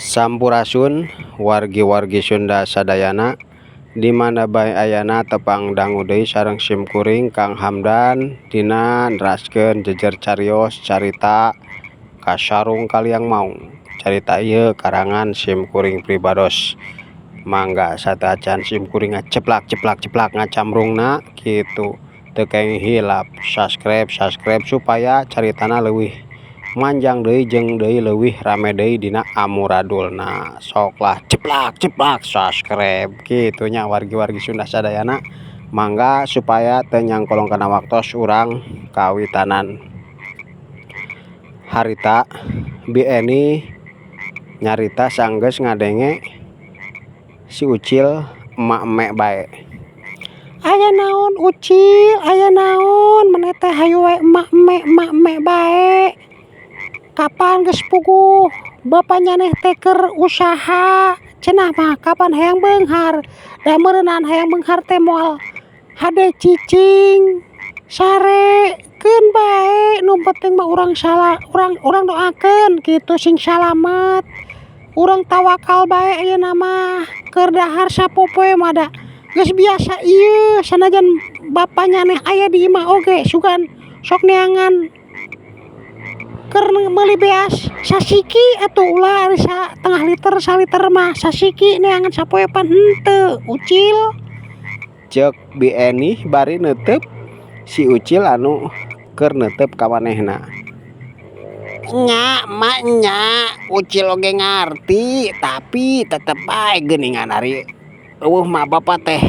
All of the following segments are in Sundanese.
Sampurasun wargi-wargi Sunda sadayana di mana bae ayana tepang dangu deui sareng simkuring Kang Hamdan dina neraskeun jejer carios carita kasarung kaliang maung. Carita ieu karangan simkuring pribados. Mangga sateuacan simkuring ngaceplak ceplak ceplak ngacamrungna kitu teu kenging hilap subscribe subscribe supaya caritana leuwih manjang deui jeung deui leuwih rame deui dina amuradulna. Sok lah ceplak ceplak subscribe kitu nya wargi-wargi Sunda sadayana. Mangga supaya teu nyangkolong kana waktos urang kawitanan. Harita Bi Eni nyarita sanggeus ngadenge si Ucil emak eme bae. Aya naon Ucil, aya naon maneh teh hayu wae emak eme emak eme bae. Kapan geus puguh bapa nyaneh teh keur usaha cenah mah kapan hayang beunghar da meureunan hayang beunghar teh moal hade cicing sare keun bae nu penting mah urang salah urang urang doakeun kitu sing salamet urang tawakal bae ayeuna mah keur dahar sapopoe mah da geus biasa ieu sanajan bapa nyaneh aya di imah oge sugan sok neangan keur meuli beas sasiki atuh ulah ari satengah liter saliter mah sasiki neangan sapoe pan henteu Ucil. Ceuk Bi Eni bari neuteup si Ucil anu keur neuteup ka manehna. Nya emak nya Ucil oge ngarti tapi tetep bae geuningan ari eueuh mah bapa teh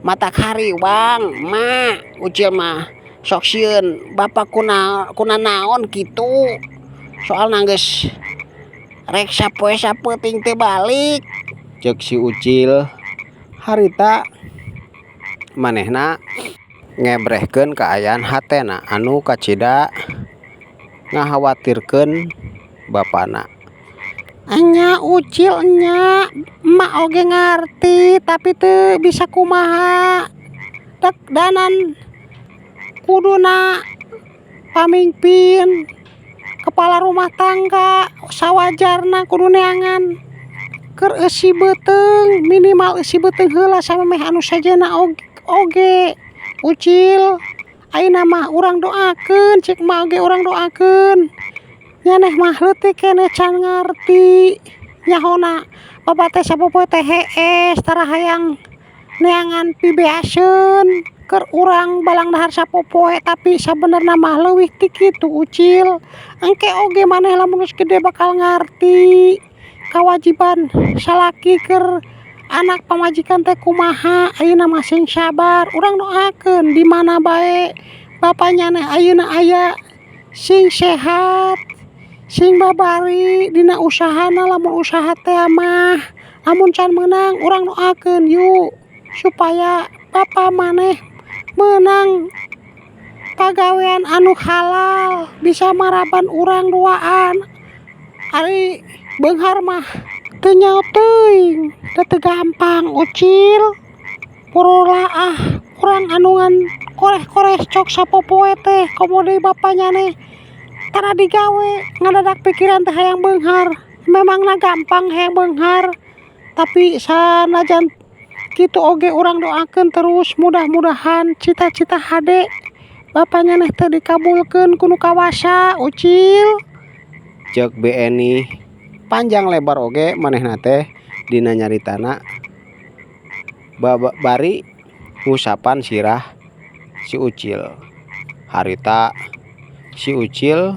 matak hariwang emak Ucil mah sok sieun bapa kuna naon kitu soalna geus rek sapoe sapeuting teu balik. Ceuk si Ucil harita manehna ngebrehkeun kaayaan hatena anu kacida ngakhawatirkeun bapana. Enya Ucil enya emak oge ngarti tapi teu bisa kumaha dek danan kuduna pamingpin kepala rumah tangga sawajarna kudu neangan keur eusi beuteung minimal eusi beuteung heula samemeh anu sejenna oge Ucil. Ayeuna mah urang doakeun cek emak oge urang doakeun nyaneh mah leutik keneh can ngarti nyahona bapa teh sapopoe teh hees tara hayang neangan pibeaseun keur urang balang dahar sapopoe tapi sabenerna mah leuwih ti kitu Ucil. Engke oge maneh lamun geus gede bakal ngarti kawajiban salaki keur anak pamajikan teh kumaha. Ayeuna mah sing sabar urang doakeun di mana bae bapa nyaneh ayeuna aya sing sehat sing babari dina usahana lamun usaha tea mah lamun can meunang urang doakeun yu supaya bapa maneh meunang pagawean anu halal bisa maraban urang duaan. Ari beunghar mah teu nyaho teuing da teu gampang Ucil purulaah urang anu ngan koreh-koreh cok sapopoe teh komo deui bapa nyaneh tara digawe ngadadak pikiran teh hayang beunghar memangna gampang hayang beunghar tapi sanajan kitu oge urang doakeun terus mudah-mudahan cita-cita hade bapa nyaneh teh dikabulkeun ku nu kawasa Ucil. Ceuk Bi Eni panjang lebar oge manehna teh dina nyaritana bari ngusapan sirah si Ucil. Harita si Ucil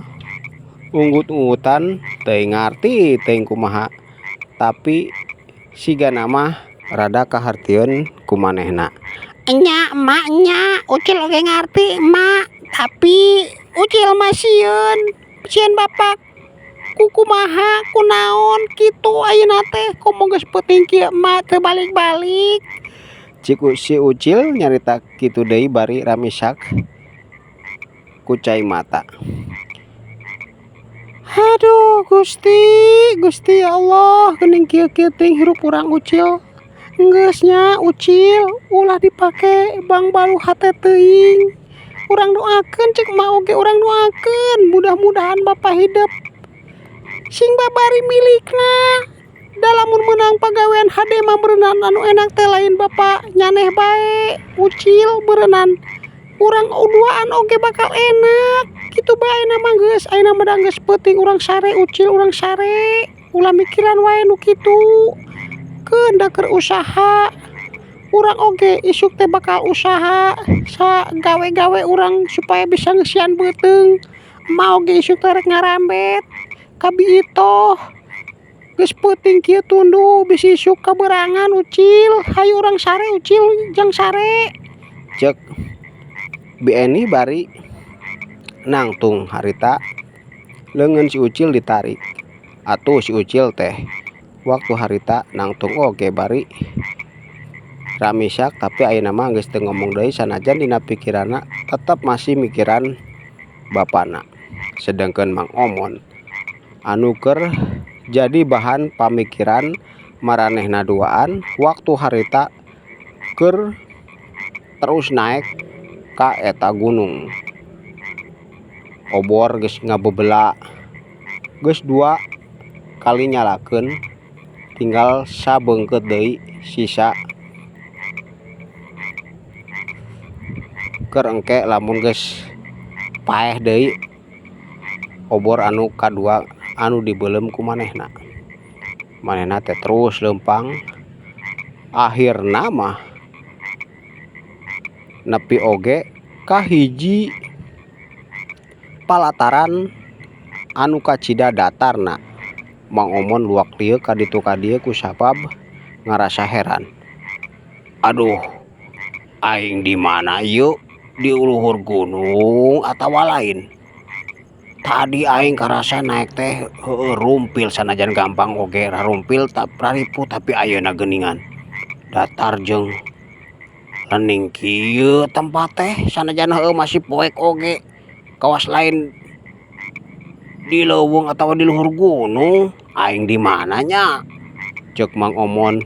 unggut-unggutan teuing ngarti teuing kumaha tapi sigana mah rada kahartieun ku manehna. Enya emak enya Ucil oge ngarti emak tapi Ucil mah sieun sieun bapak kukumaha kunaon kitu ayeuna teh komo geus peuting kieu emak teu balik-balik. Cik si Ucil nyarita kitu deui bari ramisak ku cai mata. Haduh Gusti Gusti ya Allah geuning kieu-kieu teuing hirup urang Ucil. Geus nya Ucil ulah dipake bangbalu hate teuing. Urang doakeun cek emak oge urang doakeun mudah-mudahan bapa hidep sing babari milikna. Hade mah beureunan anu enak teh lain bapa nyaneh bae Ucil beureunan urang duaan oge bakal enak kitu bae ayeuna mah geus ayeuna mah da geus peuting urang sare Ucil urang sare ulah mikiran wae nu kitu keun da keur usaha urang oge isuk teh bakal usaha sagawe-gawe urang supaya bisa ngeusian beuteung emak oge isuk teh rek ngarambet ka Bi Itoh geus peuting kieu tunduh bisi isuk kaberangan Ucil hayu urang sare Ucil jang sare Cek Bi Eni bari nangtung harita leungeun si Ucil ditarik atuh si Ucil teh waktu harita nangtung oge bari ramisak tapi ayeuna mah geus teu ngomong deui sanajan dina pikiranna tetep masih mikiran bapana sedengkeun Mang Omon anu keur jadi bahan pamikiran maranehna duaan waktu harita keur terus naek ka eta gunung obor geus ngabebela geus dua kali nyalakeun tinggal sabeungkeut deui sisa keur engke lamun geus paeh deui obor anu kadua anu dibeuleum ku manehna. Manehna teh terus leumpang akhirna mah nepi oge ka hiji palataran anu kacida datarna. Mang Omon luak lieu ka ditu ka dieu kusabab ngarasa heran. Aduh aing di mana ieu? Di luhur gunung atawa lain? Tadi aing karasa naek teh heueuh rumpil sanajan gampang oge rarumpil raripuh tapi ayeuna geuningan datar jeung lening kieu tempat teh sanajan heueuh masih poek oge kawas lain di leuweung atawa di luhur gunung aing di mana nya? Ceuk Mang Omon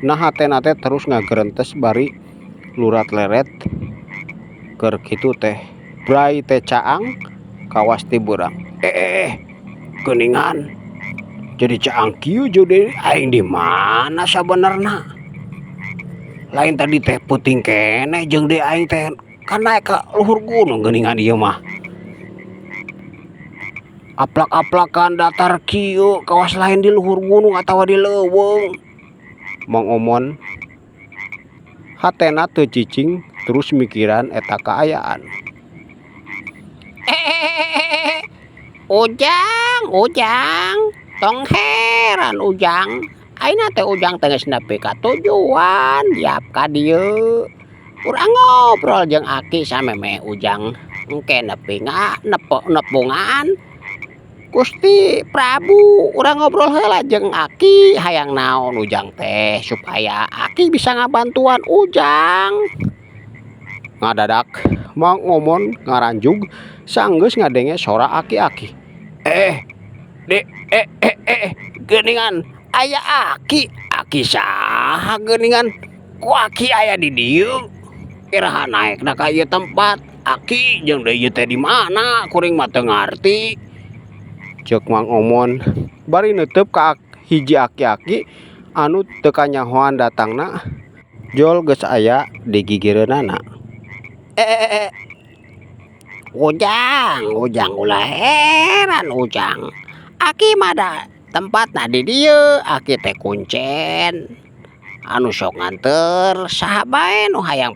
nah hatena teh terus ngagerentes bari lurat leret keur kitu teh bray teh caang kawas ti beurang geuningan jadi caang kieu jeung aing di mana sabenerna lain tadi teh peuting keneh jeung deui aing teh kan naek ka luhur gunung geuningan ieu mah aplak-aplakan datar kieu kawas lain di luhur gunung atawa di leuweung. Mang Omon hatena teu cicing terus mikiran eta kaayaan. Ujang, Ujang, tong heran Ujang. Ayeuna teh Ujang teh geus nepi ka tujuan, diap ka dieu. Urang ngobrol jeung aki samemeh Ujang engke nepi nepungan Gusti Prabu. Urang ngobrol heula jeung aki hayang naon Ujang teh supaya aki bisa ngabantuan Ujang. Ngadadak Mang Omon ngaranjug sanggeus ngadenge sora aki-aki. Geuningan aya aki, aki saha geuningan? Ku aki aya di dieu? Iraha naekna ka ieu tempat? Aki jeung deui ieu teh di mana? Kuring mah teu ngarti. Ceuk Mang Omon bari neuteub ka hiji aki-aki anu teu kanyahoan datangna jol geus aya di gigireunana. Ujang, Ujang ulah heran Ujang. Aki mah da tempatna di dieu, aki teh kuncen. Anu sok nganter saha bae nu hayang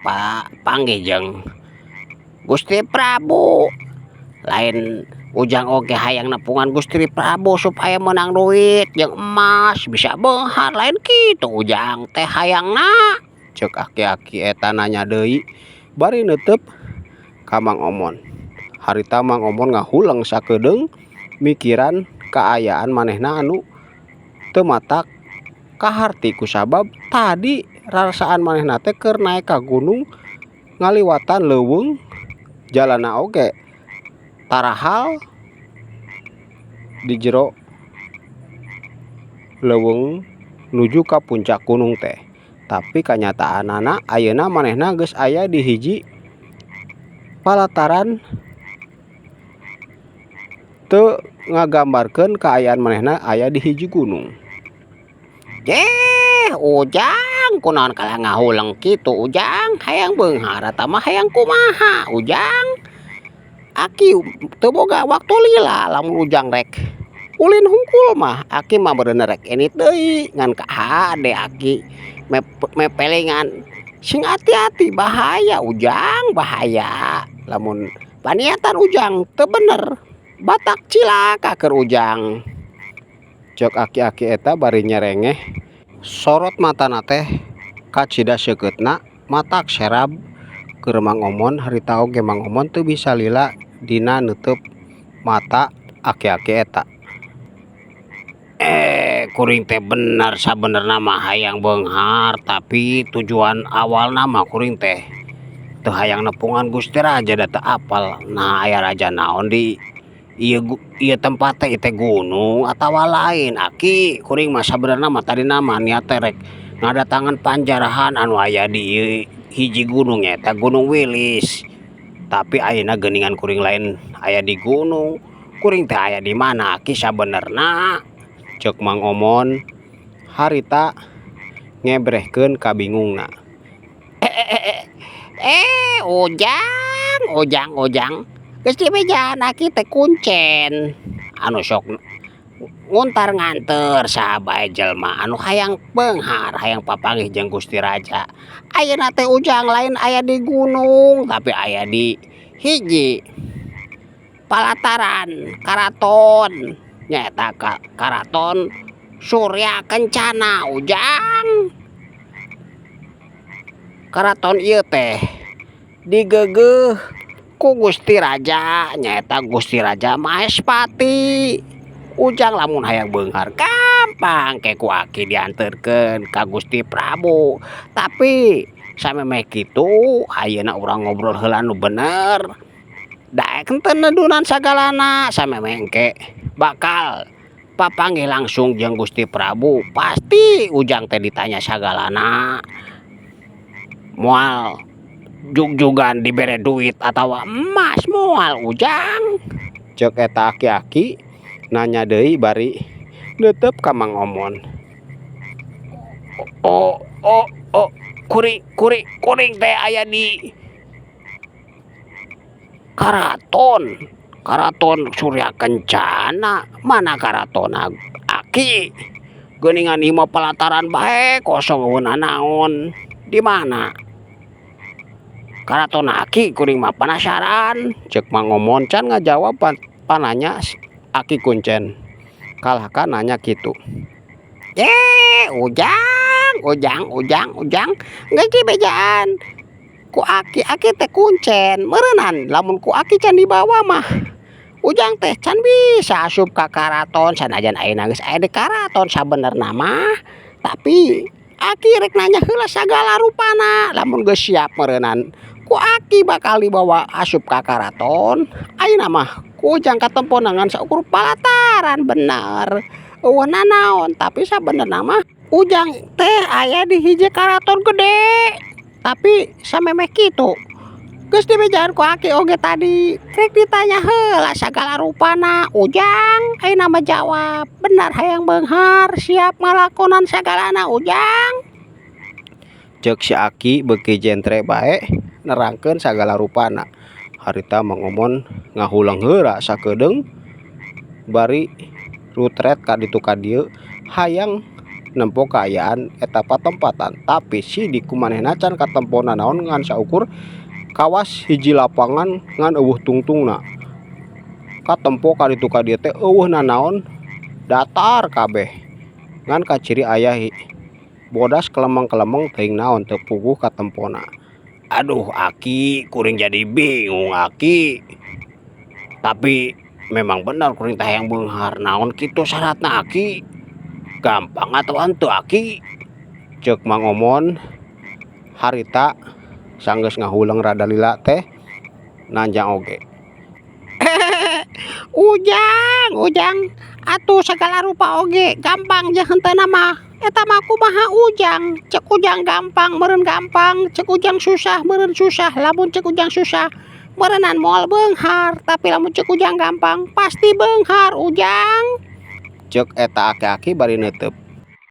panggih jeung Gusti Prabu. Lain Ujang oge hayang nepungan Gusti Prabu supaya menang duit jeung emas bisa beunghar, lain kitu Ujang teh hayangna. Ceuk aki-aki eta nanya deui bari neuteub ka Mang Omon. Harita Mang Omon ngahuleng sakedeung mikiran kaayaan manehna anu teu matak kaharti kusabab tadi rarasaan manehna teh keur naek ka gunung ngaliwatan leuweung jalanna oge tarahal di jero leuweung nuju ka puncak gunung teh. Tapi kanyataanana ayeuna manehna geus aya di hiji palataran teu ngagambarkeun kaayaan manehna aya di hiji gunung. Jeh Ujang, kunaon kalah ngahuleng kitu Ujang, hayang beunghar eta mah hayang kumaha Ujang. Aki teu boga waktu lila lamun Ujang rek ulin hungkul mah, aki mah meureun rek indit deui ngan hade aki mepelingan sing ati-ati bahaya Ujang, bahaya lamun paniatan Ujang teu bener batak cilaka keur Ujang. Cek aki-aki eta bari nyerengeh sorot matana teh kacida seukeutna matak serab keur Mang Omon harita oge Mang Omon teu bisa lila dina neuteub mata aki-aki eta. Kuring teh bener sabenerna mah hayang beunghar, tapi tujuan awalna mah kuring teh teu hayang nepungan Gusti Raja da teu apal nah aya raja naon di ieu ieu tempat teh, ieu teh gunung atawa lain aki. Kuring mah sabenerna mah tadina mah niat teh rek ngadatangan panjarahan anu aya di ieu hiji gunung, nyaeta Gunung Wilis. Tapi ayeuna geuningan kuring lain aya di gunung, kuring teh aya di mana aki sabenerna? Cek Mang Omon harita ngebrehkeun kabingungna. Ujang, Ujang, Ujang, geus dibejaan aki teh kuncen anu sok nguntar nganter saha bae jelema anu hayang beunghar, hayang papanggih jeung Gusti Raja. Ayeuna teh Ujang lain aya di gunung, tapi aya di hiji palataran karaton, nyaeta Karaton Surya Kencana Ujang. Karaton ieu teh digeugeuh ku Gusti Raja, nyaeta Gusti Raja Mahespati. Ujang lamun hayang beunghar gampang ke ku aki dianterkeun ka Gusti Prabu. Tapi samemeh kitu ayeuna urang ngobrol heula nu bener, daek henteu nedunan sagalana. Samemeh engke bakal papanggih langsung jeung Gusti Prabu, pasti Ujang teh ditanya sagalana, moal jugjugan dibere duit atawa emas, moal Ujang. Cek eta aki-aki nanya deui bari neuteub ka Mang Omon. Oh, oh, oh, kuring, kuring, kuring teh aya di karaton, Karaton Surya Kencana. Mana karatonna aki? Geuningan ieu mah palataran bae kosong eueuh nanaon. Di mana karaton aki? Kuring mah penasaran. Cek Mang Omon can ngajawab pananya aki kuncen kalahka nanya kitu. Ujang, Ujang, Ujang, Ujang, geus dibejaan ku aki, aki teh kuncen meureunan lamun ku aki can dibawa mah Ujang teh can bisa asup ka karaton, sanajan ayeuna geus aya di karaton sabenerna mah. Tapi aki rek nanya heula sagala rupana, lamun geus siap meureunan ku aki bakal dibawa asup ka karaton. Ayeuna mah ku Ujang katempona ngan saukur palataran, bener eueuh nanaon, tapi sabenerna mah Ujang teh aya di hiji karaton gede. Tapi samemeh kitu geus dibejaan ku aki oge tadi rek ditanya heula sagala rupana. Ujang ayeuna mah jawab bener hayang beunghar, siap ngalakonan sagalana Ujang. Cek si aki beuki jentre bae nerangkeun sagala rupana. Harita Mang Omon ngahuleng heula sakedeung bari rutret ka ditu ka dieu hayang nempo kaayaan eta patempatan, tapi sidik ku manehna can katempona naon ngan saukur kawas hiji lapangan ngan eueuh tungtungna. Katempo ka ditu ka dieu teh eueuh nanaon, datar kabeh ngan kaciri aya bodas kelemeng-kelemeng teuing naon teu puguh katempona. Aduh aki, kuring jadi bingung aki. Tapi memang bener kuring teh hayang beunghar, naon kitu syaratna aki? Gampang atau henteu aki? Cek Mang Omon harita sanggeus ngahuleng rada lila teh nanya oge. Ujang, Ujang, atuh sagala rupa oge gampang jeung henteuna mah. Eta mah kumaha Ujang? Cek Ujang gampang meureun gampang, cek Ujang susah meureun susah. Lamun cek Ujang susah meureunan moal beunghar, tapi lamun cek Ujang gampang pasti beunghar Ujang. Cek eta aki-aki bari neuteub.